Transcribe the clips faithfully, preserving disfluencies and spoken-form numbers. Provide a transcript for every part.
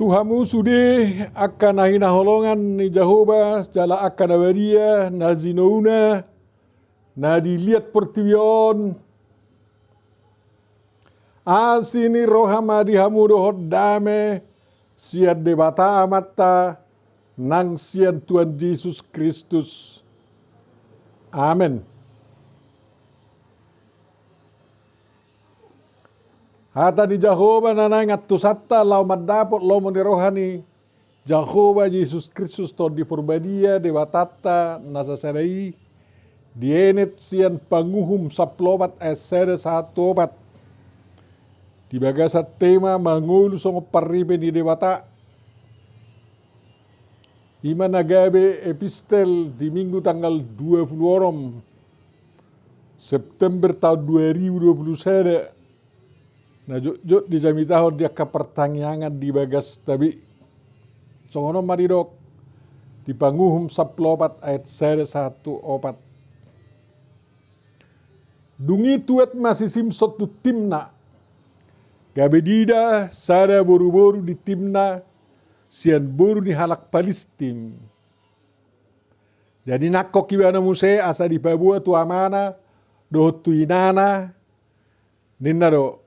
Tu hamu sude angka na hinaholongan ni Jahowa jala angka na badia na jinouna na di liat portibi on. Asi ni roha ma di hamu dohot dame sian Debata Amanta nang sian Tuhan Jesus Kristus. Amen. Hata ni Jahowa na naeng antusanta laho mandapot lomo ni roha ni Jahowa Jesus Kristus Tondi Porbadia Debatanta na sasada i, dienet sian Panguhum sampulu opat ayat sada sahat tu opat. Di bagasan tema mangolu songon parripe ni Debata. I ma na gabe epistel di Minggu tanggal dua pulu onom September taon dua ribu dua pulu sada. Na jotjot dijamitahon di angka partangiangan di bagasta be. Songon on ma didok di Panguhum sampulu opat ayat sada sahat tu opat. Dung i tuat ma si Simson tu Timna. Gabe diida sada boruboru di Timna sian boru ni halak Palistim. Jadi nangkok ibana muse asa dipaboa tu amana dohot tu inana. Ninna do,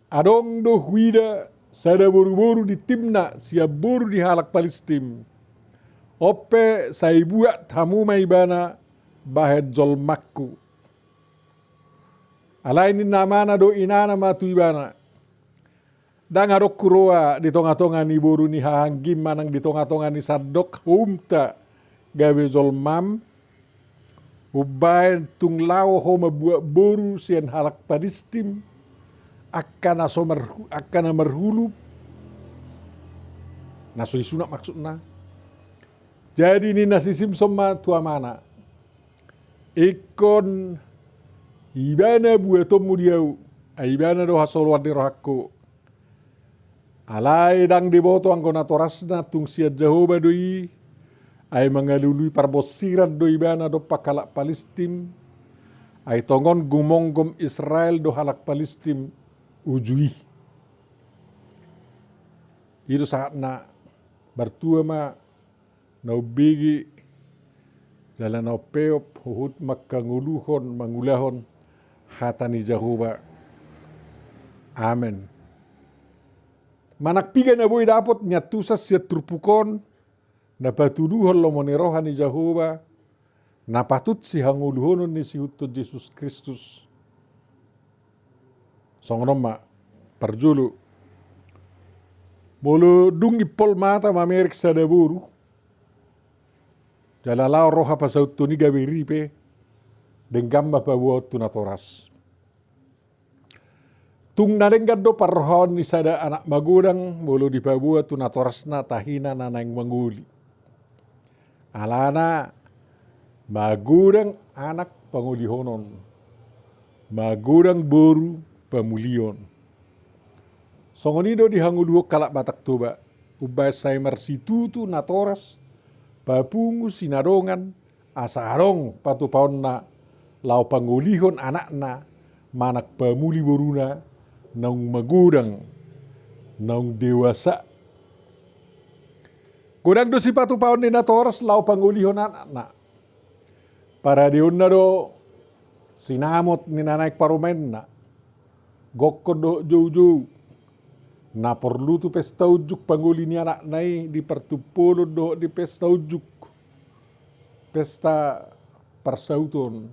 adong do huida sada boruboru di Timna sian boru ni halak Palistim. On pe sai buat hamu ma ibana bahen jolmangku. Alai ninna amana dohot inana ma tu ibana, ndang adong huroa di tongatonga ni boru ni hahaanggim manang di tongatonga ni sandok houmta gabe jolmam, umbahen tung laho ho mambuat boru sian halak Palistim, angka na so marhu-, angka na marhulum, na so disunat maksudna. Jadi ninna si Simson ma tu amana, ingkon ibana buatonmu di ahu, ai ibana do hasoloan ni rohangku. Alai ndang diboto anggo natorasna tung sian Jahowa do i, ai mangalului parbonsiran do ibana dompak halak Palistim, ai tongon gumomgom Israel do halak Palistim uju i. I do sahatna. Martua ma na umbege jala na umpeop huhut mangkangoluhon mangulahon hata ni Jahowa. Amen. Manang piga na boi dapot ni antusan sian turpuk on na patuduhon lomo ni roha ni Jahowa, na patut sihangoluhonon ni siihuthon Jesus Kristus. Songon on ma, parjolo. Molo dung impol mata mamereng sada boru, jala laho roha pasauthon i gabe ripe, denggan ma paboaon tu natoras. Tung na denggan do parrohaon ni sada anak magodang molo dipaboa tu natorasna tahina na naeng mangoli. Alana magodang anak pangolihonon, magodang boru pamulion. Songon i do dihangoluhon halak Batak Toba, umbahen sai marsitutu natoras, papungu sinadongan, asa adong patupaonna laho pangolihon anakna, manang pamuli boruna, naung magodang, naung dewasa. Godang do sipatupaon ni natoras laho pangolihon anakna. Paradeonna do sinamot ni na naeng parumaenna, gokkon dohot joujou. Na porlu tu pesta unjuk pangoli ni anakna i di partumpolon dohot di pesta unjuk, pesta parsauton.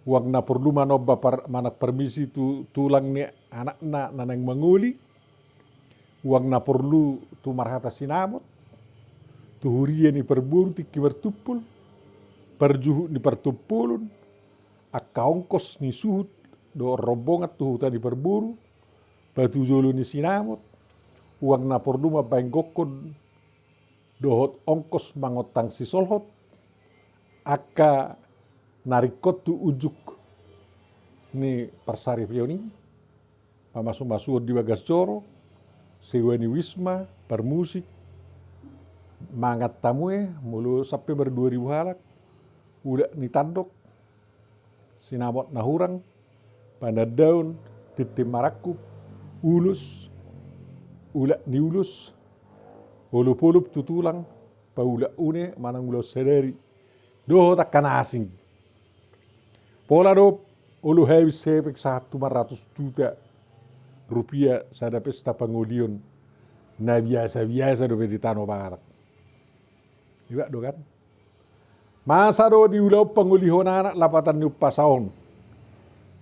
Uang na porlu manomba par-, manang parmisi tu tulang ni anakna na naeng mangoli. Uang na porlu tu marhata sinamot, tu huria ni parboru tingki martumpol, parjuhut ni partumpolon, angka ongkos ni suhut dohot rombongan tu huta ni parboru, patujolo ni sinamot, uang na porlu mambahen gokkon dohot ongkos mangontang sisolhot, angka na ringkot tu unjuk ni parsaripeon i, pamasumasuon di bagas joro, sewa ni wisma, parmusik, mangan tamue, molo sampe mardua ribu halak, udak ni tandok, sinamot na hurang, panandaon, tintin marangkup, ulos, ulak ni ulos, olopolop tu tulang, paulak une manang ulaon sadari dohot angka na asing. Pola do olo habis hepeng sahat tu lima ratus juta rupiah sada pesta pangolion na biasa-biasa dope di Tano Batak. Iba do kan? Masa do di ulaon pangolihon anak lapatan ni umpasa on?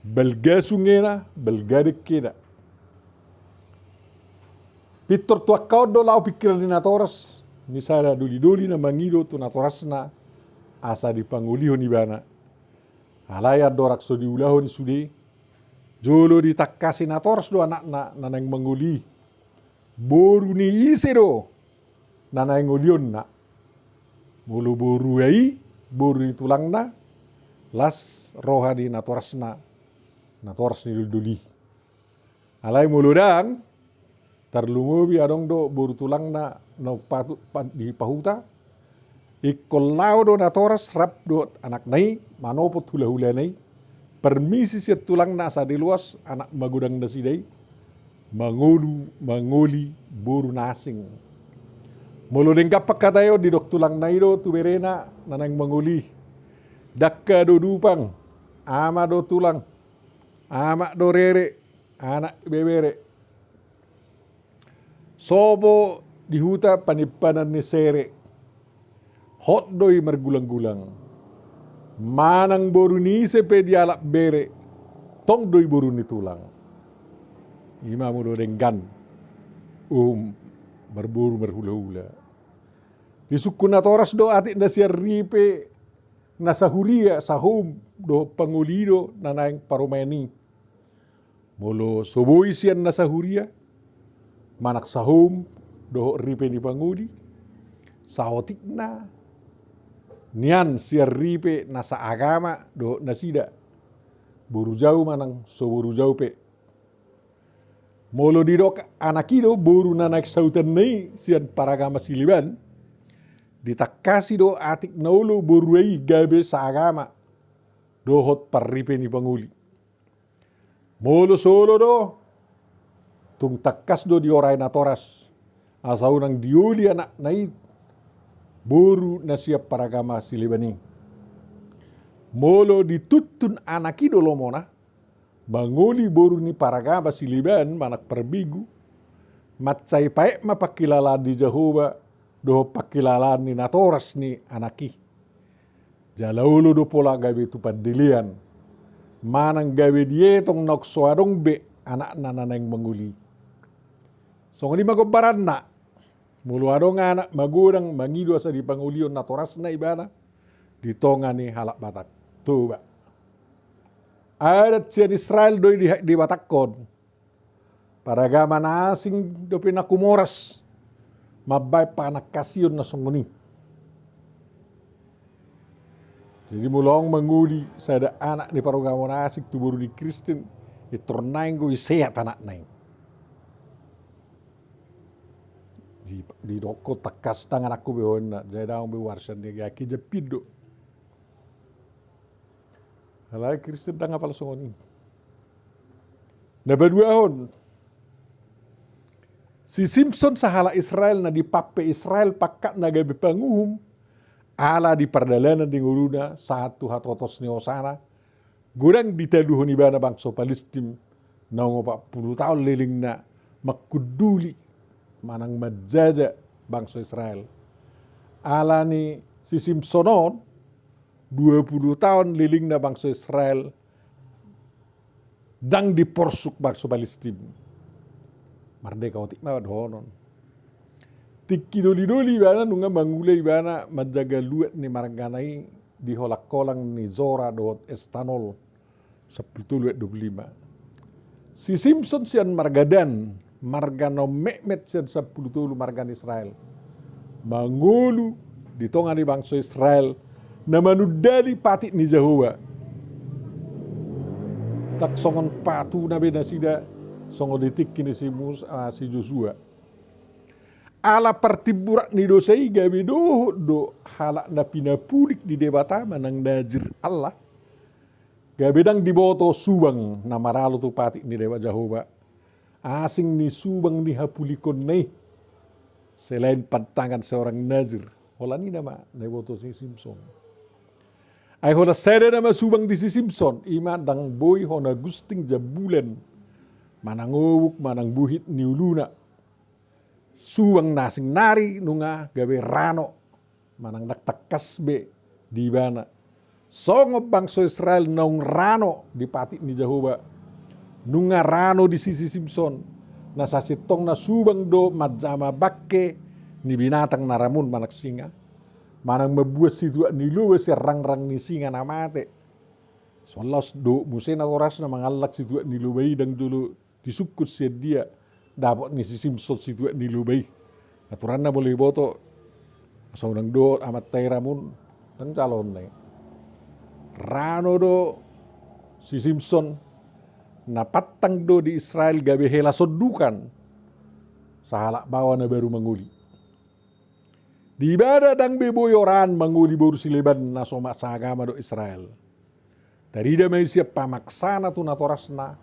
Balga sungena, balga dengkena. Pintor tu angka on do laho pingkiran ni natoras ni sada doli-doli na mangido tu natorasna asa dipangolihon ibana. Alai andorang so diulahon i sude, jolo ditangkasi natoras do anakna na naeng mangoli i. Boru ni ise do na naeng olionna? Molo boruna i, boru ni tulangna, las roha ni natorasna, natoras ni doli-doli. Alai molo ndang, tarlumobi adong do boru tulangna naung patu-, pa-, dipahuta, ingkon laho do natoras rap dohot anakna i manopot hula-hulana i, parmisi sian tulangna asa diloas anak magodang nasida i, mangolu, mangoli boru na asing. Molo denggan pangkataion, didok tulangna i do tu berena na naeng mangoli i: Dangka do dupang, ama do tulang, amak do rere, anak ibebere. Sopo di huta panimpanan ni sere, hot do i margulang-gulang. Manang boru ni ise pe dialap bere, tong do i boru ni tulang. I ma molo denggan, um, marboru marhula-hula. Disungkun natoras do atik na sian ripe na sahuria, sahoum dohot pangoli do na naeng parumaen i. Molo so boi sian na sahuria, manang sahoum dohot ripe ni pangoli, saotikna nian sian ripe na saagama dohot nasida, boru jau manang so boru jau pe. Molo didok anak i do boru na naeng sahutanna i sian paragama sileban, ditangkasi do atik na olo boruna i gabe saagama dohot parripe ni pangoli. Molo so olo do, tung tangkas do diorai natoras asa unang dioli anakna i boru na sian paragama sileban i. Molo dituntun anak i do lomona mangoli boru ni paragama sileban manang parbegu, mansai paet ma pangkilalaan ni Jahowa dohot pangkilalaan ni natoras ni anak i. Jala olo do pola gabe tu pandelean manang gabe dietong naung so adong be anakna na naeng mangoli. Songon i ma gombaranna. Molo adong anak magodang mangido asa dipangolihon natorasna ibana di tonga ni halak Batak Toba. Adat sian Israel do i di, dibatangkon. Paragama na asing dope na kumoras mambaen panangkasion na songon i. Jadi molo adong mangoli sada anak ni paragama na asing tu boru ni Kristen, pintor naeng do i seat anakna i. Di, didok tangkas, ndang anakku be on, na, jadi ndang be uarsan dia gaki jepit do. Alai Kristen ndang apala songon i. Na paduahon, si Simson sahalak Israel na dipampe Israel pangkatna gabe panguhum, ala di pardalanan ni ngoluna sahat tu hatotos ni hosana, godang ditaluhon ibana bangso Palistim, naung opat pulu taon lelengna mangkunduli manang manjaja bangso Israel. Ala ni si Simson on, dua pulu taon lelengna bangso Israel ndang diporsuk bangso Palistim. Mardeka otik ma dohonon. Tingki doli-doli ibana nunga mangula ibana manjaga luat ni margana i di holang-holang ni Zora dohot Estanol, sampulu tolu ayat dua pulu lima. Si Simson sian marga Dan, marga na metmet sian sampulu tolu marga ni Israel, mangolu di tonga ni bangso Israel na manundali patik ni Jahowa. Ndang songon patuna be nasida songon di tingki ni si Mus-, ah, si Josua. Ala partimburan ni dosa i gabe dohot do halak na pinapulik ni Debata manang Nazir Allah. Gabe ndang diboto subang na maralo tu patik ni Debata Jahowa. asing ni subang ni hapulikonna i, selain pantangan seorang nazir. Holan i nama na iboto si Simson. Ai holan sada nama subang di si Simson, i ma ndang boi hona gusting jambulan, manang obuk, manang buhit ni uluna. Subang na asing nari nunga gabe rano, manang ndang tangkas be di ibana. Songon bangso Israel naung rano di patik ni Jahowa, nunga rano di si Simson. Na sasintongna subang do manjama bangke ni binatang na ramun, manang singa, manang mambuat situak ni loba sian rangrang ni singa na mate. Songon laos dohot muse natorasna mangallang situak ni loba i, ndang jolo disungkun sian dia dapot ni si Simson situak ni loba i. Aturanna molo iboto, asa unang dohot amanta i ramun, ndang jalo na i. Rano do si Simson, na pantang do di Israel gabe hela sondukan sahalak baoa na baru mangoli. Di ibana ndang be boi oran mangoli boru sileban na so ma-, saagama dohot Israel. Tarida ma i sian pamaksana tu natorasna,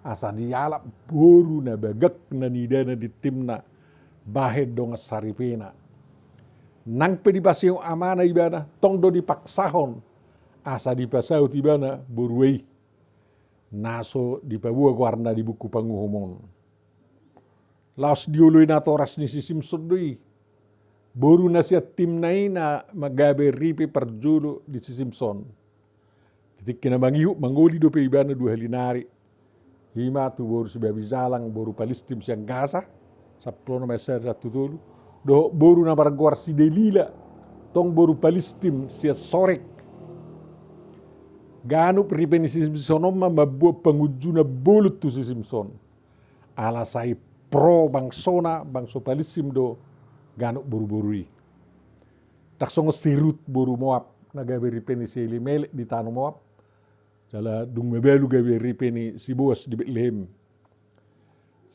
asa dialap boru na bagak na nidana di Timna bahen dongan saripena. Nang pe dipasehon amana ibana, tong do dipaksahon asa dipasaut ibana borua i, na so dipaboa goarna di buku panguhum on. Laos dioloi natoras ni si Simson do i boru na sian Timna i na gabe ripe parjolo di si Simson. Di tingki na mangihut, mangoli dope ibana dua hali nari. I ma tu boru sibabi jalang, boru Palistim sian Gasa, sampulu onom ayat sada sahat tu tolu, dohot boru na margoar si Delila, tong boru Palistim sian Sorek. Ganup ripe ni si Simson on ma mamboan pangunjunan bolon tu si Simson. Ala sai pro bangsona, bangso Palistim do ganup boruboru i. Ndang songon si Rut boru Moab, na gabe ripe ni si Elimelek di tano Moab, jala dung mabalu gabe ripe ni si Boas di Betlehem.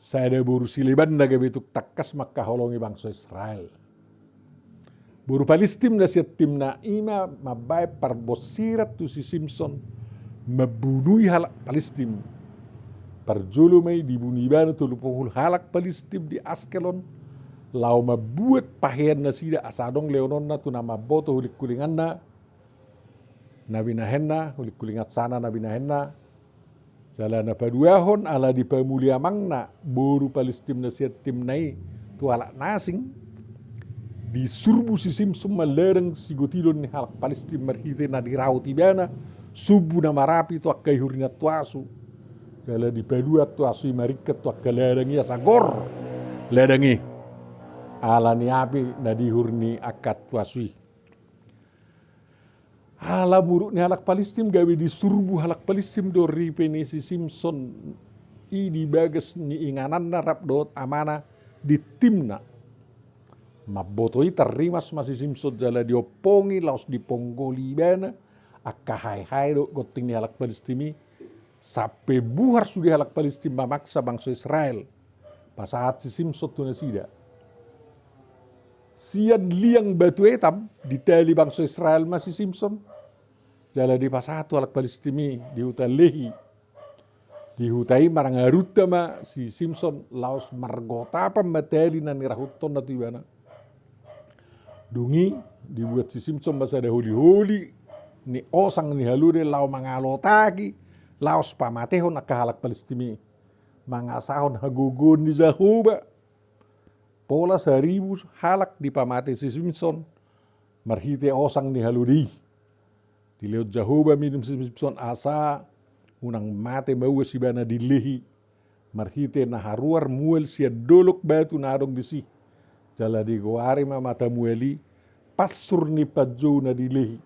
Sada boru sileban na gabe tung tangkas mangkaholongi bangso Israel. Boru Palistim na sian Timna i ma mambahen parbonsiran tu si Simson, mambunui halak Palistim. Parjolo ma i dibunu ibana tolu pulu halak Palistim di Askelon, laho mambuat pahean nasida asa adong lehononna tu na mamboto hulinghulinganna na binahenna, hulinghulingan sana na binahenna. Jala na paduahon, ala dipamuli amangna boru Palistim na sian Timna i tu halak na asing, disurbu si Simson ma ladang sigotilon ni halak Palistim marhite na dirahut ibana sumbu na marapi tu angka ihur ni antuasu. Jala dipalua antuasu i maringkat tu angka ladang i asa gor ladang i ala ni api na di ihur ni angka antuasu i. Ala muruk ni halak Palistim, gabe disurbu halak Palistim do ripe ni si Simson i di bagas ni ingananna rap dohot amana di Timna. Mamboto i tarrimas ma si Simson jala diompongi laos diponggoli ibana angka haehae dohot gonting ni halak Palistim i, sampe buhar sude halak Palistim mamaksa bangso Israel. Pasahat si Simson tu nasida. Sian liang batu etam ditali bangso Israel ma si Simson, jala dipasahat tu halak Palistim i di huta Lehi. Di huta i marangarunta ma si Simson laos margotapan ma tali na nirahuthonna tu ibana. Dung i dibuat si Simson ma sada holiholi ni osang ni halode laho mangalotaki laos pamatehon angka halak Palistim i, mangasahon hagogoon ni Jahowa. Pola saribu halak dipamate si Simson marhite osang ni halode i. Dilehon Jahowa minum si Simson asa unang mate mauas ibana di Lehi, marhite na haruar mual sian dolok batu na adong disi. Jala digoari ma mata mual i Pansur ni Panjou na di Lehi.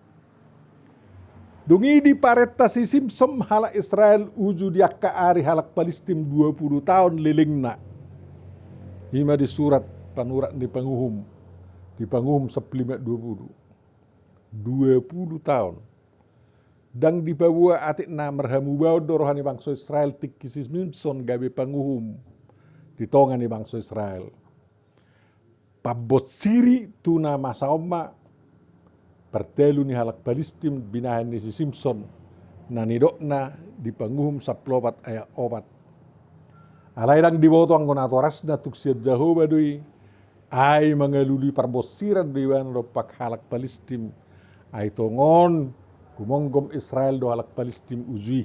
Dung i diparenta si Simson halak Israel uju di angka ari halak Palistim dua pulu taon lelengna. I ma di surat panurat ni Panguhum, di Panguhum sampulu lima dua pulu. Dua pulu taon. Ndang dipaboa atik na marhamubaon do roha ni bangso Israel tingki si Simson gabe panguhum di tonga ni bangso Israel. Pambonsiri tu na masa on ma partalu ni halak Palistim binahen ni si Simson, na nidokna di Panguhum sampulu opat ayat opat. Alai ndang diboto anggo natorasna, tung sian Jahowa do i. Ai mangalului parbonsiran do ibana dompak halak Palistim. Ai tongon gumonggom Israel do halak Palistim uju i,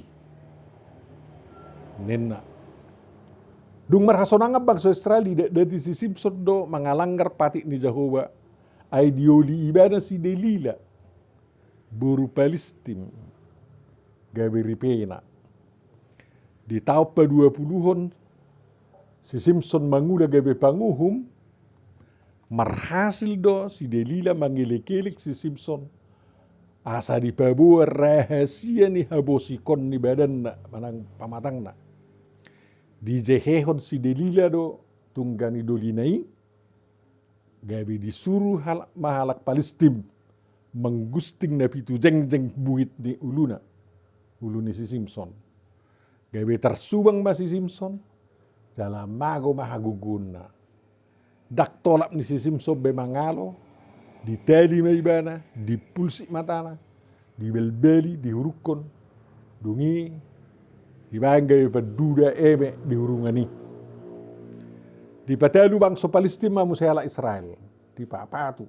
ninna. Dung marhasonangan bangso Israel, didatdati si Simson do mangalanggar patik ni Jahowa. Ai dioli ibana si Delila, boru Palistim, gabe ripena. Di taon paduapuluhon si Simson mangula gabe panguhum, marhasil do si Delila mangelekelek si Simson asa dipaboa rahasia ni habosikon ni badanna manang pamatangna. Dijehehon si Delila do tungga ni dolina i, gabe disuru hal-, ma halak Palistim manggusting na pitu jengjeng buhit ni uluna, ulu ni si Simson. Gabe tarsubang ma si Simson, jala mago ma hagogoonna. Ndang tolap ni si Simson be mangalo, ditali ma ibana, dipulsik matana, dibalbali, dihurungkon. Dung i dibaen gabe panduda eme di hurungan i. Dipatalu bangso Palistim ma muse halak Israel, dipapatu.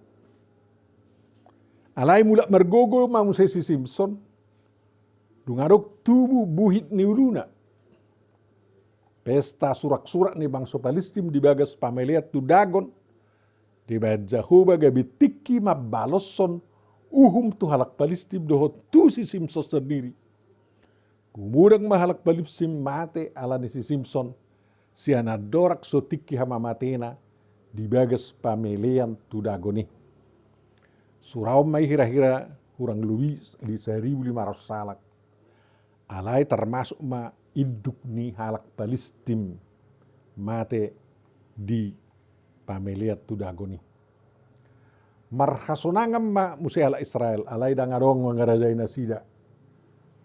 Alai mulak margogo ma muse si Simson, dung adong tubu buhit ni uluna. Pesta suraksurak ni bangso Palistim di bagas pamelean tu Dagon. Dibaen Jahowa gabe tingki mambaloshon uhum tu halak Palistim dohot tu si Simson sandiri. Gumodang ma halak Palistim mate ala ni si Simson, sian andorang so tingki hamamatena di bagas pamelean tu Dagon i. Suraon ma i hirahira hurang lobi di saribu lima ratus halak. Alai tarmasuk ma induk ni halak Palistim mate di pamelean tu Dagon i. Marhasonangan ma muse halak Israel, alai ndang adong mangarajai nasida.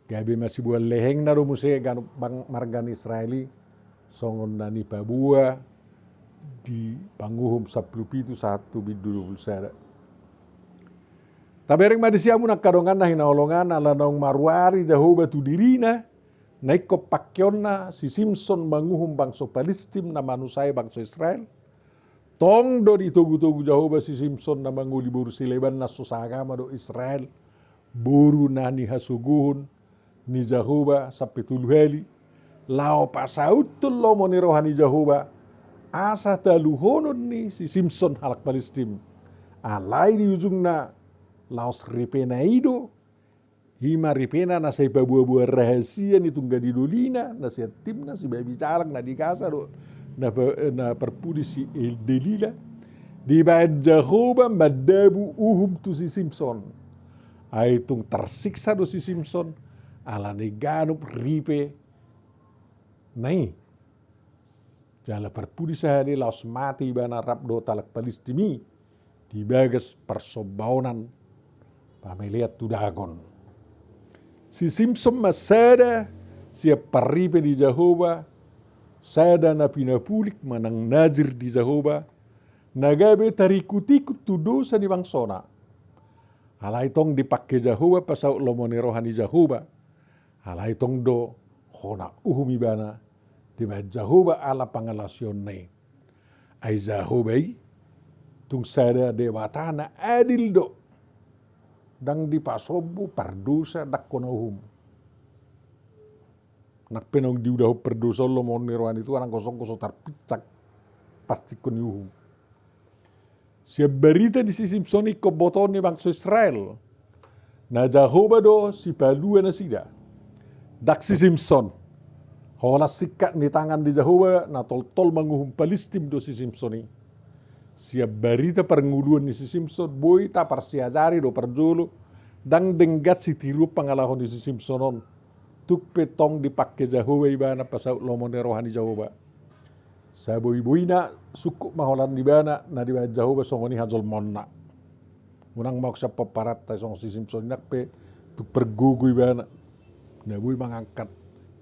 Gabe masiboan lehengna do muse ganup bang-, marga ni Israel i, songon na nipaboa di Panguhum sampulu pitu sahat tu bindu dua pulu sada. Tabereng ma disi hamu angka dongan na hinaholongan, ala naung maruari Jahowa tu dirina, na ingkon pangkeonna si Simson manguhum bangso Palistim na manusai bangso Israel. Tong do ditogutogu Jahowa si Simson na mangoli boru sileban na so saagama dohot Israel, boru na nihasogohon ni Jahowa sampe tolu hali, laho pasauthon lomo ni roha ni Jahowa, asa taluhonon ni si Simson halak Palistim. Alai di ujungna laos ripena i do, i ma ripena na sai paboaboa rahasia ni tungga ni dolina, na sian Timna, sibabi jalang na di Gasa do, na pa-, na parpudi si El-, Delila. Dibaen Jahowa mandabu uhum tu si Simson. Ai tung tarsiksa do si Simson, ala ni ganup ripena i. Jala parpudi sahali laos mate ibana rap dohot halak Palistim i di bagas parsombaonan pamelean tu Dagon. Si Simson ma sada sian parripe ni Jahowa, sada na pinapulik manang nazir di Jahowa, na gabe tarikutikut tu dosa ni bangsona. Alai tong dipangke Jahowa pasaut lomo ni roha ni Jahowa. Alai tong do hona uhum ibana dibaen Jahowa ala pangalaosionna i. Ai Jahowa i tung sada Debata na adil do. Ndang dipasombu pardosa ndang hona uhum. Nang pe naung diudahon pardosa on lomo ni roha ni Tuhan, anggo songon so tarpinsang pastingkon ni uhum. Sian barita ni si Simson i ingkon botoon ni bangso Israel, na Jahowa do sipalua nasida. Ndang si Simson. Holan singkat ni tangan ni Jahowa na toltol manguhum Palistim do si Simson i. Sian barita parngoluon ni si Simson boi taparsiajari do parjolo, ndang denggan sitiruon pangalaho ni si Simson on. Tung pe tong dipangke Jahowa ibana pasaut lomo ni roha ni Jahowa. Saboiboina sungkun ma holan ibana na dibaen Jahowa songon i hajolmaonna. Unang ma sian pomparan ta songon si Simson i, nang pe tung pargogo ibana na boi mangangkat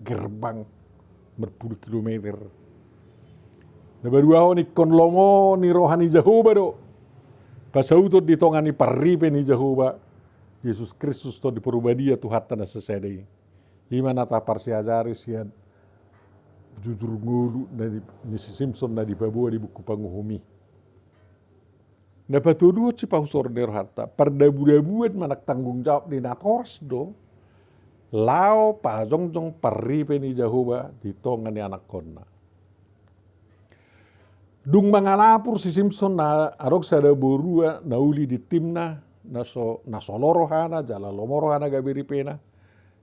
gerbang marpulu kilometer. Na paduahon, ingkon lomo ni roha ni Jahowa do pasauton di tonga ni parripe ni Jahowa, Jesus Kristus Tondi Parbadia Tuhanta na sasada i. I ma na taparsiajari sian jujur ngolu na di, ni si Simson na dipaboa di buku Panguhum i. Na patoluhon sipahusoron ni rohanta, pardabudabuan manang tanggung jawab ni natoras do laho pajongjong parripe ni Jahowa di tonga ni anakkonna. Dung mangalapur si Simson na adong sada borua na uli di Timna, na so, na so lomo rohana jala lomo rohana gabe ripena,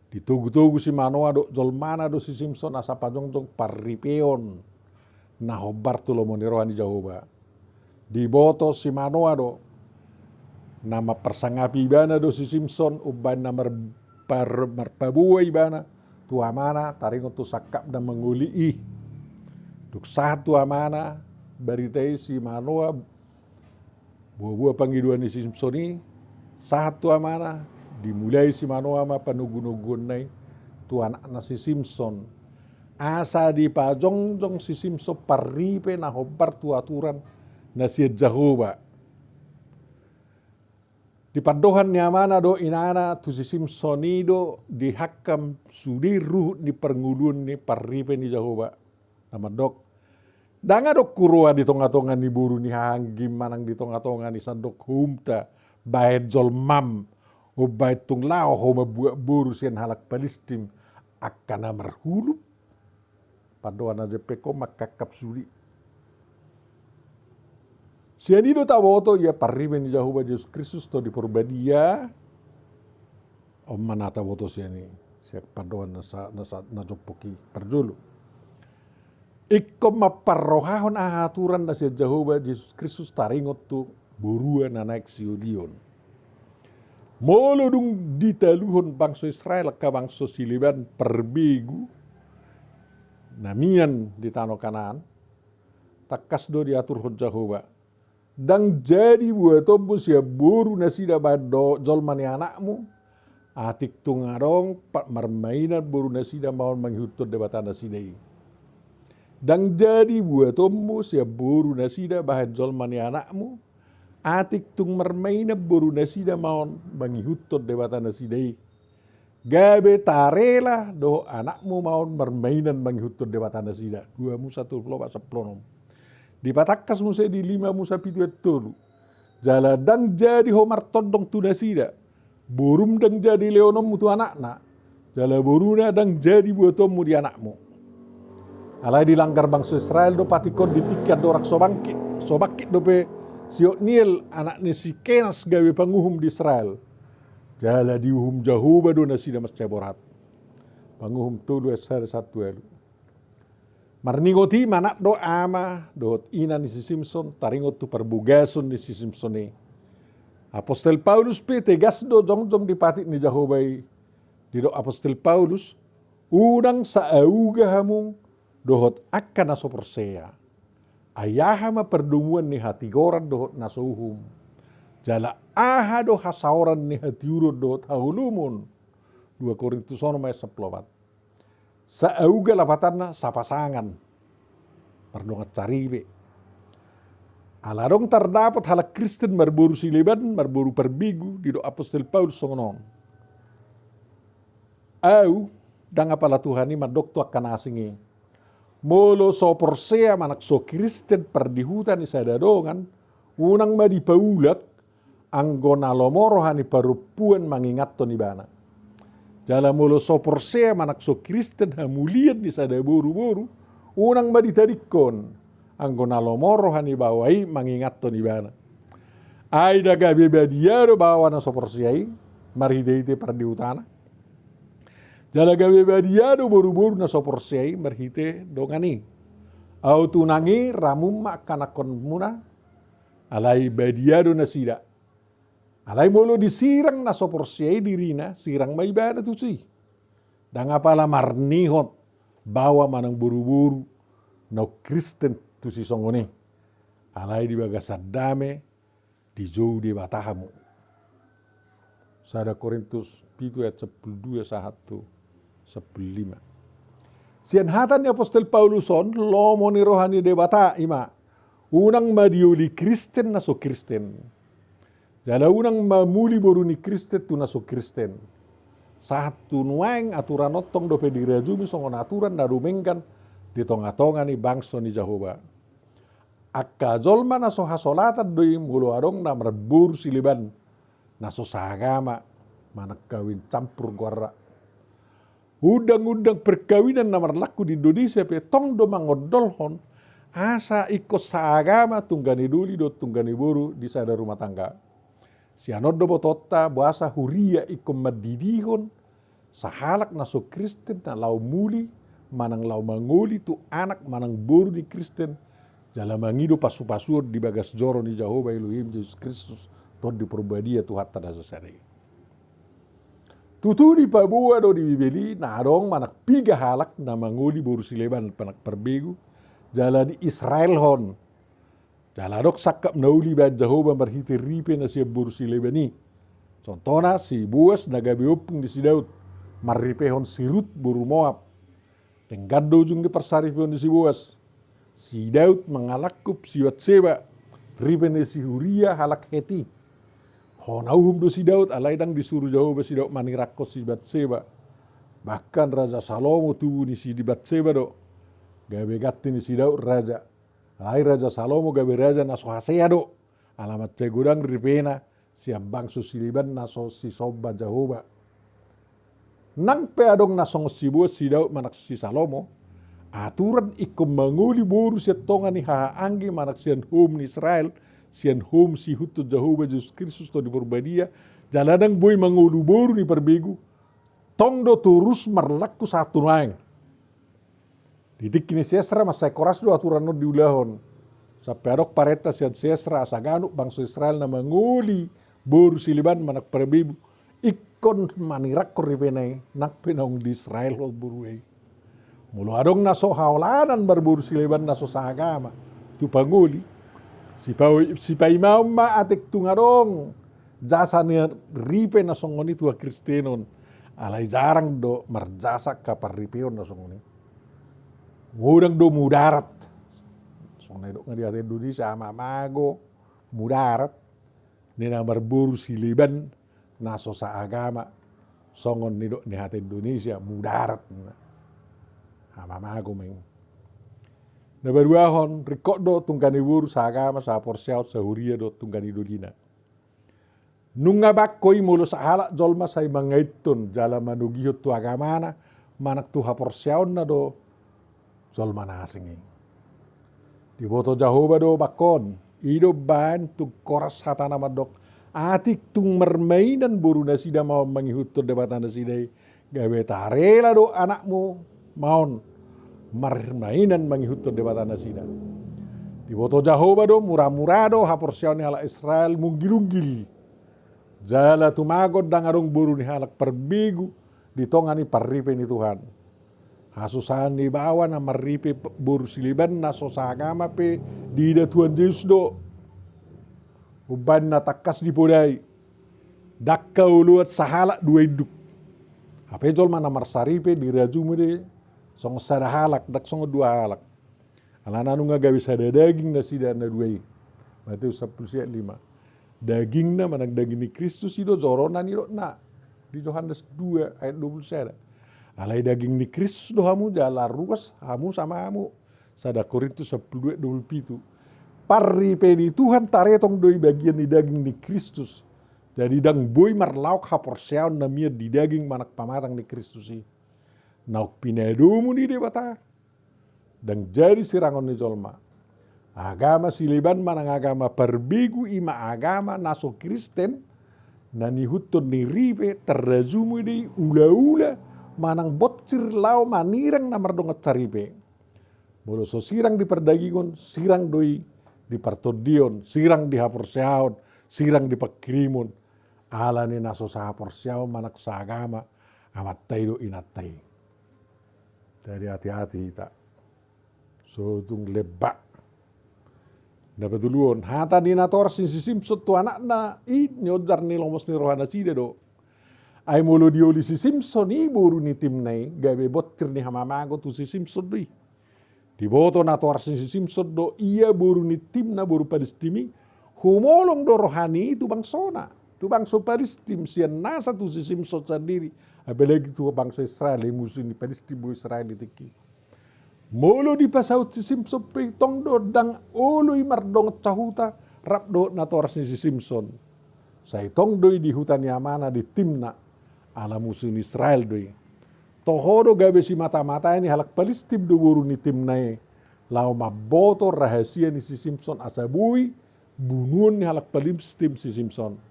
ditogutogu si Manoa dohot jolmana do si Simson asa pajongjong parripeon na hombar tu lomo ni roha ni Jahowa. Diboto si Manoa do, na mamparsangapi ibana do si Simson umbahen na mar-, par-, marpaboa ibana tu amana taringot tu sangkapna mangoli i. Dung sahat tu amana barita i si Manoa, boaboa pangidoan ni si Simson i, sahat tu amana, dimulai si Manoa ma panogunoguonna i tu anakna si Simson. Asa dipajongjong si Simson parripe na hombar tu aturan na sian Jahowa. Di pandohan ni amana dohot inana tu si Simson i do dihangkam sude ruhut ni parngoluon ni parripe ni Jahowa. Na mandok, ndang adong huroha di tongatonga ni boru ni hahanggim manang di tongatonga ni sandok houmta bahen jolmam, umbahen tung laho ho mambuat boru sian halak Palistim angka na marhulum. Pandohan na jempek on mangkangkam sude. Sian i do taboto ia parripe ni Jahowa Jesus Kristus Tondi Porbadia. On ma na taboto sian i, sian pandohan na sa-, na sa-, na jompok i parjolo. Ingkon mamparrohahon aha aturan na sian Jahowa Jesus Kristus taringot tu borua na naeng siolion. Molo dung ditaluhon bangso Israel angka bangso sileban parbegu na mian di tano Kanaan, tangkas do diaturhon Jahowa. Ndang jadi buatonmu sian boru nasida bahen do-, jolma ni anakmu, atik tung adong pa-, marmainan boru nasida maol mangihuthon debata nasida i. Ndang jadi buatonmu sian boru nasida bahen jolma ni anakmu, atik tung marmainan boru nasida maol mangihuthon debata nasida i. Gabe tarela dohot anakmu maol marmainan mangihuthon debata nasida. Dua Musa tolu pulu opat sampulu onom. Dipatangkas muse di lima Musa pitu ayat tolu. Jala ndang jadi ho martondong tu nasida. Borum ndang jadi leononmu tu anakna. Jala boruna ndang jadi buatonmu di anakmu. Alai dilanggar bangso Israel do patik on di tingki andorang so bangkit, so bangkit dope si Otniel anak ni si Kenas gabe panguhum di Israel. Jala diuhum Jahowa do nasida mansai borhat. Panguhum tolu ayat sada sahat tu ualu. Marningot i manat do ama dohot ina ni si Simson taringot tu parbogason ni si Simson i. Apostel Paulus pe tegas do jongjong di patik ni Jahowa i. Didok Apostel Paulus, unang saauga hamu dohot angka na so porsea. Ai aha ma pardomuan ni hatigoran dohot na so uhum? Jala aha do hasaoran ni hatiuron dohot haholomon? Dua Korintus onom ayat sampulu opat. Saauga lapatanna sapasangan. Mardongan saripe. Ala adong tardapot halak Kristen marboru sileban, marboru parbegu, didok Apostel Paulus songon on. Au, ndang apala Tuhan i mandok tu angka na asing i. Molo so porsea manang so Kristen pardihuta ni sada dongan, unang ma dipaulak, anggo na lomo roha ni parompuan mangingathon ibana. Jala molo so porsea manang so Kristen hamulian ni sada boruboru, unang ma ditadingkon, anggo na lomo roha ni baoa i mangingathon ibana. Ai nda gabe badia do baoa na so porsea i, marhitehite pardihutana. Jala gabe badia do boruboru na so porsea i marhite dongan i. Aut unang i ramum ma angka anakkonmuna, alai badia do nasida. Alai molo disirang na so porsea i dirina, sirang ma ibana tusi. Ndang apala marnihot baoa manang boruboru naung Kristen tusi songon i. Alai di bagasan dame dijou Debata hamu. Sada Korintus pitu ayat sampulu dua sahat tu sampulu lima. Sian hata ni Apostel Paulus on, lomo ni roha ni Debata i ma, unang ma dioli Kristen na so Kristen. Jala unang ma muli boru ni Kristen tu na so Kristen. Sahat tu nuaeng aturan on tong dope dirajumi songon aturan na dumenggan di tonga-tonga ni bangso ni Jahowa. Angka jolma na so hasolatan do i molo adong na marboru sileban, na so saagama, manang kawin campur goarna. Undang-undang perkawinan na marlaku di Indonesia pe tong do mangondolhon asa ingkon saagama tungga ni doli dohot tungga ni boru di sada rumah tangga. Sian on do botoonta boasa huria ingkon mandidihon sahalak na so Kristen na laho muli manang laho mangoli tu anak manang boru ni Kristen, jala mangido pasu-pasuon di bagas joro ni Jahowa Elohim Jesus Kristus, Tondi Porbadia Tuhanta na sasada i. Tutu dipaboa do di Bibel i na adong manang piga halak na mangoli boru sileban manang parbegu, jala diisraelhon. Jala adong sangkap na uli ibaen Jahowa marhite ripe na sian boru sileban i. Contohna si Boas na gabe ompung ni si Daud, marripehon si Rut boru Moab. Denggan do ujung ni parsaripeon ni si Boas. Si Daud mangalangkup si Batseba, ripe ni si Huria halak Heti. Hona uhum do si Daud, alai ndang disuru Jahowa si Daud manirangkon si Batseba. Bahkan Raja Salomo tubu ni si Batseba do gabe ganti ni si Daud raja. Alai Raja Salomo gabe raja na so hasea do, ala mansai godang ripena sian bangso sileban na so sisomba Jahowa. Nang pe adong na songon si Boas, si Daud manang si Salomo, aturan ingkon mangoli boru sian tonga ni hahaanggi manang sian houm ni Israel, sian houm siihuthon Jahowa Jesus Kristus Tondi Porbadia, jala ndang boi mangolu boru ni parbegu, tong do torus marlaku sahat tu nuaeng. Di tingki ni si Esra mansai horas do aturan on diulahon. Sampe adong parenta sian si Esra asa ganup bangso Israel na mangoli boru sileban manang parbegu ingkon manirangkon ripena i nang pe naung diisraelhon boruna i. Molo adong na so haolanan marboru sileban na so saagama tu pangoli, sipa-, sipaimaon ma atik tung adong jasa ni ripe na songon i tu hakristenon. Alai jarang do marjasa angka parripeon na songon i. Godang do mudarat. Songon na didok di hata Indonesia, hamamago, mudarat. Ni na marboru sileban na so saagama, songon na didok di hata Indonesia, mudarat. Hamamago ma i. Na paduahon, ringkot do tungga ni boru saagama, sahaporseaon, sahuria dohot tungga ni dolina. Nunga bangko i molo sahalak jolma sai mangaithon jala manogihon tu agamana manang tu haporseaonna do jolma na asing i. Diboto Jahowa do bangko on, i do umbahen tung horas hatana mandok, atik tung marmainan boru nasida maon mangihuthon debata nasida i, gabe tarela do anakmu maon marmainan mangihuthon debata nasida. Diboto Jahowa do, mura-mura do haporseaon ni halak Israel munggil-unggil. Jala tumagon ndang adong boru ni halak parbegu di tonga ni parripe ni Tuhan. Hasusahan ni baoa na marripe boru sileban na so saagama pe diida Tuhan Jesus do. Umbahen na tangkas dipodai, ndang haoloan sahalak dua induk. Hape jolma na marsaripe dirajumi do i songon sada halak, ndang songon dua halak. Alana nunga gabe sada daging nasida na dua i. Matius sampulu sia lima. Dagingna manang daging ni Kristus i do jorona nidokna di Johannes dua ayat dua pulu sada. Alai daging ni Kristus do hamu jala ruas hamu sama hamu. Sada Korintus sampulu dua dua pulu pitu. Parripe ni Tuhan taretong do i bagian ni daging ni Kristus. Jadi ndang boi marlaok haporseaon na mian di daging manang pamatang ni Kristus i. Naung pinadomu ni Debata. Ndang jadi sirangon ni jolma. Agama sileban manang agama parbegu i ma agama na so Kristen, na niihuthon ni ripe tarrajumi do i ulaula manang bonsir laho manirang na mardongan saripe. Molo so sirang di pardagingon, sirang do i di partondion, sirang di haporseaon, sirang di pangkirimon, ala ni na so sahaporseaon manang saagama amanta i dohot inanta i. Jadi hati-hati hita. So tung lembak. Na patoluhon, hata ni natoras ni si Simson tu anakna i nionjar ni lomos ni rohanasida do. Ai molo dioli si Simson i boru ni Timna i, gabe bonsir ni hamamago tu si Simson do i. Diboto natoras ni si Simson do ia boru ni Timna boru Palistim i, humolong do rohana i tu bangsona, tu bangso Palistim, sian nasa tu si Simson sandiri, apalagi tu bangso Israel, i musu ni Palistim do Israel di tingki i. Molo dipasaut si Simson pe tong do ndang olo i mardongan sahuta rap dohot natoras ni si Simson. Sai tong do i di huta ni amana di Timna, ala musu ni Israel do i. Toho do gabe simata-mata ni halak Palistim do boru ni Timna i, laho mamboto rahasia ni si Simson asa boi bunuon ni halak Palistim si Simson.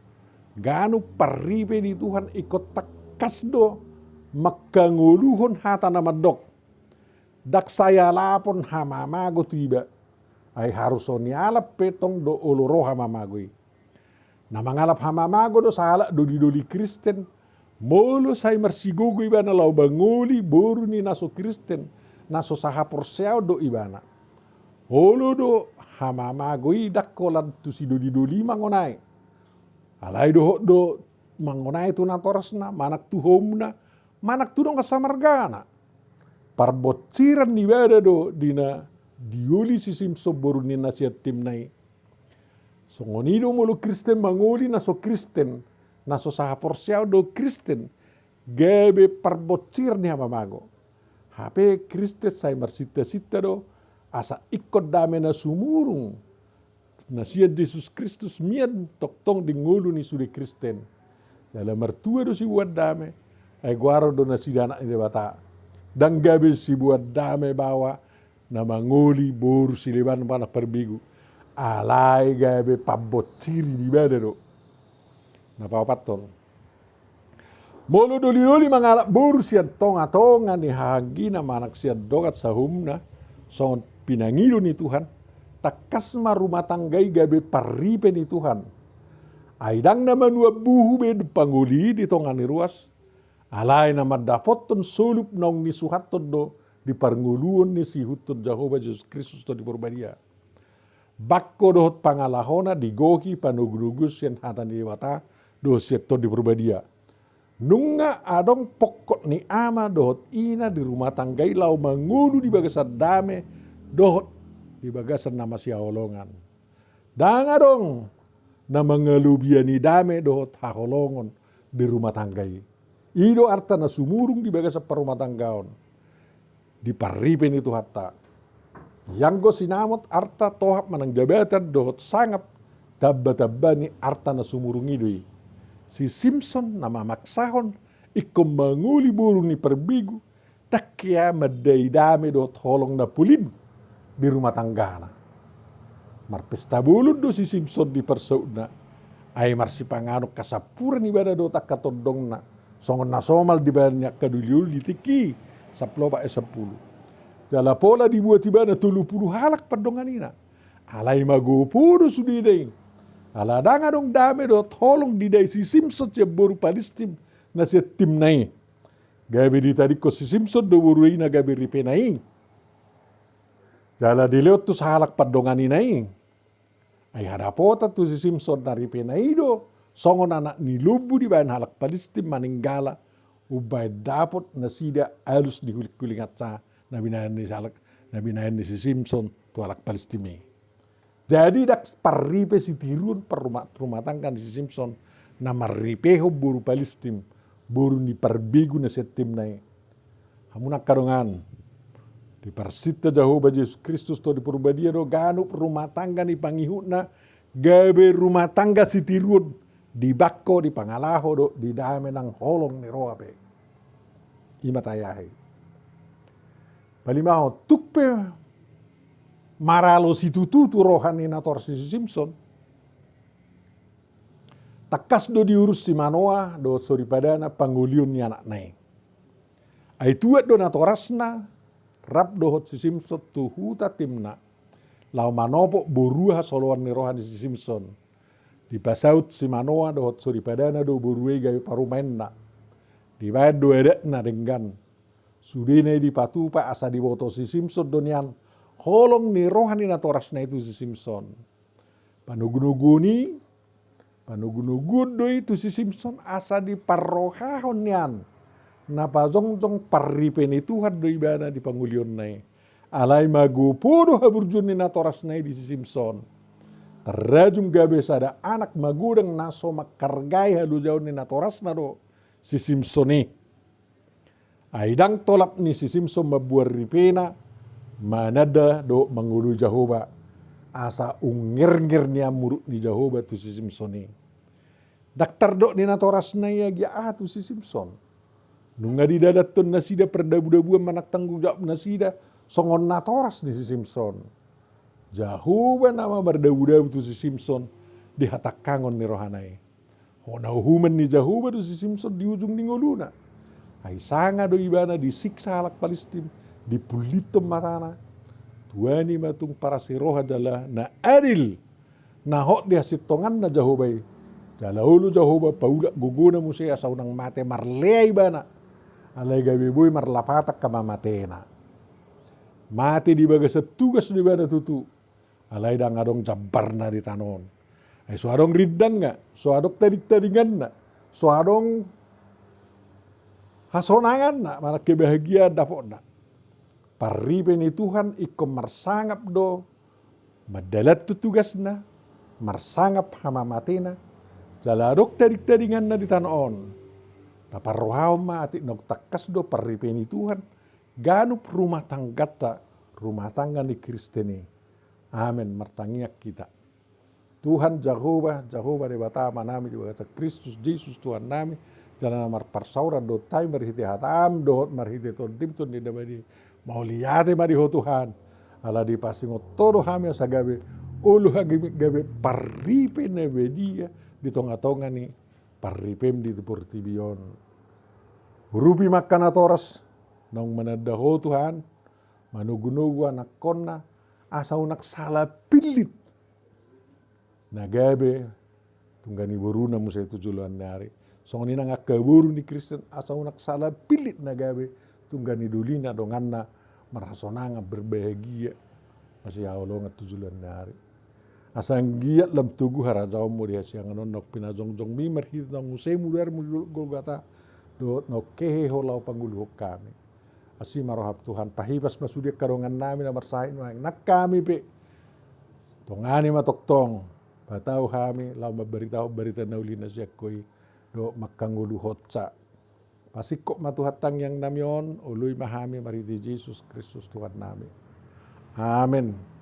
Ganup parripe ni Tuhan ingkon tangkas do manghangoluhon hata na mandok: Ndang sai alapon hamamago tu iba. Ai harus on ialap pe tong do olo ro hamamago i. Na mangalap hamamago do sahalak doli-doli Kristen, molo sai marsigogo ibana laho mangoli boru ni na so Kristen, na so sahaporseaon do ibana. Olo do hamamago i ndang holan tu si doli-doli mangonai. Alai dohot do mangonai tu natorasna, manang tu houmna, manang tu dongan samargana. Parbonsiran ni ibana do di na dioli si Simson boru ni na sian Timna i. Songon i do molo Kristen mangoli na so Kristen, na so sahaporseaon do Kristen, gabe parbonsiran ni hamamago. Hape Kristen sai marsinta-sinta do asa ingkon dame na sumurung na sian Jesus Kristus mian tongtong di ngolu ni sude Kristen. Jala martua do siboan dame, ai goaron do nasida anak ni Debata. Ndang gabe siboan dame baoa na mangoli boru sileban manang parbegu. Alai gabe pambonsiri di ibana do. Na paopathon, molo doli-doli mangalap boru sian tonga-tonga ni hahaanggina manang sian dongan sahoumna, songon pinangido ni Tuhan, tangkas ma rumah tangga i gabe parripe ni Tuhan. Ai ndang na manuan buhu be pangoli i di tonga ni ruas, alai na mandapothon solup naung nisuhathon do di parngoluon ni siihuthon Jahowa Jesus Kristus Tondi Parbadia. Bangko dohot pangalahona digohi panogunoguon sian hata ni Debata dohot sian Tondi Parbadia. Nunga adong pongkot ni ama dohot ina di rumah tangga i laho mangolu di bagasan dame dohot di bagasan na masihaholongan. Ndang adong na mangalobiani dame dohot haholongon di rumah tangga i. I do arta na sumurung di bagasan parrumahtanggaon. Di parripe ni Tuhanta. Ianggo sinamot arta, tohap manang jabatan dohot sangap, tamba-tamba ni arta na sumurung i do i. Si Simson na mamaksahon ingkon mangoli boru ni parbegu, ndang hea mandai dame dohot holong na polin di rumah tanggana. Marpesta bolon do si Simson di parsautna, ai marsipanganon hasampuran ibana dohot angka tondongna, songon na somal dibaen ni angka doli-doli di tingki i, sampulu opat ayat sampulu. Jala pola dibuat ibana tolu pulu halak pandonganina. Alai magopo do sudena i. Ala ndang adong dame dohot holong didai si Simson sian boru Palistim na sian Timna i. Gabe ditadingkon si Simson do boru i na gabe ripena i. Jala dilehon tu sahalak pandonganina i. Ai hadapotan tu si Simson na ripena i do songon anak ni lombu dibaen halak Palistim manenggala, umbaen dapot nasida alus di huling-huling ansa na binahen ni halak, na binahen ni si Simson tu halak Palistim i. Jadi ndang parripe sitiruon parruma-, rumah tangga ni si Simson na marripehon boru Palistim, boru ni parbegu na sian Timna i. Hamu angka dongan, diparsinta Jahowa Jesus Kristus Tondi Parbadia do ganup rumah tangga ni pangihutna gabe rumah tangga sitiruon di bangko, di pangalaho dohot di dame nang holong ni roha pe. I ma tayahi. Palimahon, tung pe maralo situtu tu roha ni natoras ni si Simson, tangkas do diurus si Manoa dohot soripadana pangolion ni anakna i. Ai tuat do natorasna rap dohot si Simson tu huta Timna, laho manopot borua hasoloan ni roha ni si Simson. Dipasaut si Manoa dohot soripadana do borua i gabe parumaenna. Dibaen do adatna denggan. Sudena i dipatupa asa diboto si Simson do nian holong ni roha ni natorasna i tu si Simson. Panogunoguon i, panogunoguon do i tu si Simson asa diparrohahon nian na pajongjong parripe ni Tuhan do ibana di pangolionna i. Alai magopo do haburjuon ni natorasna i di si Simson. Tarrajum gabe sada anak magodang na so manghargai halojaon ni natorasna do si Simson i. Ai ndang tolap ni si Simson mamboan ripena mananda dohot mangoloi Jahowa, asa ungernger nian muruk ni Jahowa tu si Simson i. Ndang tardok ni natorasna i agia aha tu si Simson. Nunga didalathon nasida pardabudabuan manang tanggung jawab nasida songon natoras ni si Simson. Jahowa nama mardabudabu tu si Simson di hatangkangon ni rohana i. Hona uhuman ni Jahowa do si Simson di ujung ni ngoluna. Ai sanga do ibana disiksa halak Palistim, dipullithon matana. Tuani ma tung parasi roha jala na adil, na hot di hasintonganna Jahowa i. Jala olo Jahowa paulak gogona muse asa unang mate marlea ibana. Alai gabe boi marlapatan hamamatena. Mate di bagasan tugas do ibana tutu. Alai ndang adong jambarna di tano on. Ai so adong rindangna, so adong tadingtadinganna, so adong hasonanganna manang kebahagiaan dapotna. Parripe ni Tuhan ingkon marsangap do mandalanhon tugasna, marsangap hamamatena, jala adong tadingtadinganna di tano on. Taparrohahon ma atik naung tangkas do parripe ni Tuhan ganup rumah tangganta, rumah tangga ni Kristen i. Amen. Martangiang hita. Tuhan Jahowa, Jahowa Debata Amanami di bagasan Kristus Jesus Tuhannami, jala na marparsaoran do hami marhite hataM dohot marhite TondiM, Tondi na badia. Mauliate ma di Ho Tuhan, ala dipasingot Ho do hami asa gabe olo hami gabe parripe na badia di tongatonga ni parripeM di portibi on. Urupi ma angka natoras naung mananda Ho Tuhan, manogunogu anakkonNa, asa unang sala pillit na gabe tungga ni boruna muse tu joloan ni ari. Songon i nang angka boru ni Kristen, asa unang sala pillit na gabe tungga ni dolina, donganna marhasonangan, berbahagia, masihaholongan tu joloan ni ari. Asa anggiat lam togu harajaonMu di hasiangan on naung pinajongjongMi marhite naung muse mudarMu di Dolok Golgota dohot naung hehe Ho laho pangoluhon hami. Asi ma rohaM Tuhan, pahipas ma sude angka dongannami na marsahit nuaeng, nang hami pe. Tongani ma tongtong, patau hami laho mambaritahon barita na uli na sian Ho i dohot mangkangoluhonsa. Pasingkop ma Tuhan tangiangnami on, oloi ma hami marhite Jesus Kristus Tuhannami. Amen.